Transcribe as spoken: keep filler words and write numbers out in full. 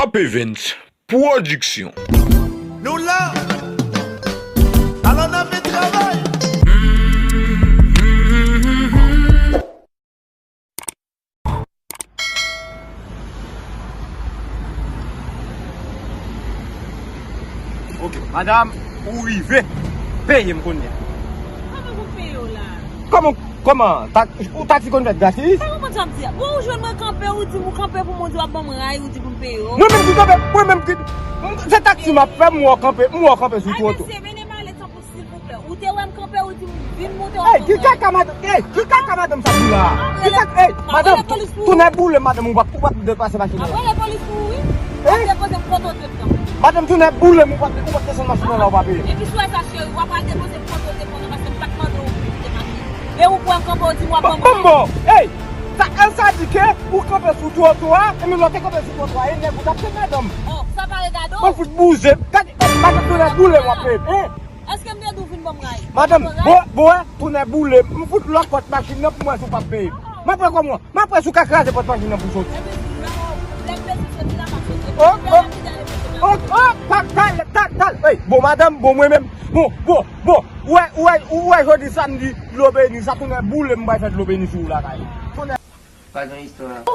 Top Events Production. Nou la! Alò n ap travay! Ok, madam, ou rive. Peye m kounye a. Kòman pou peye w la? Kòman, kòman? Ta-, ou taksi konn fèt gratis? Sa konprann sa m di a? Bon, ou jwenn mwen kanpe, ou di m ou kanpe pou mwen, ou di w ap ban m ray, ou di pou m peye w. Mwen menm ki kanpe, mwen menm ki, se taksi m ap fè, m wè w kanpe, m wè w kanpe sou twoto. Ay, mesye, mennen m ale tanpri, silvouplè. Ou te wè m kanpe, ou di m vin moute w. Ey, ki kaka madanm, ey, ki kaka madanm sa di la? Ki kaka, ey, madanm, tounen boule, madanm, ou p ap, ou p ap depase machin nan. Ap rele polis pou ou, wi. Ap depoze m kote w te pran. Madanm, tounen boule m, ou p ap, ou p ap desann machin nan la, ou pa peye. Epi si w wè sa, cheri, w ap al depoze m kote w te pran nan, paske m pa t mande w pou w kite machin. E ou pran kanpe, w di m w ap ban m. Bon, bon, ey! Sa, sa di ke ou kanpe sou twotwa, e menm lè w te kanpe sou twotwa, e nèg ou t ap fè madanm. Oh, sa pa regade w. Mwen fout bouze. Gade, gade, madanm, tounen boule m w ap peye, hein? Èske m te di w vin ban m ray? Madanm, bon, bon, tounen boule m, m fout lòk pòt machin nan pou m wè si w p ap peye. M ap wè kòman. M ap wè si w ka kraze pòt machin nan pou w soti. Oh, oh, oh, oh, pa, talè, ta, talè. Ey, bon, madanm, bon, mwen menm. Bon, bon, bon. Ou wè, ou wè, ou wè jodi samdi, dlo beni, sa tounen boule m bay fè dlo beni sou ou lakay. Tounen. Pa gen istwa.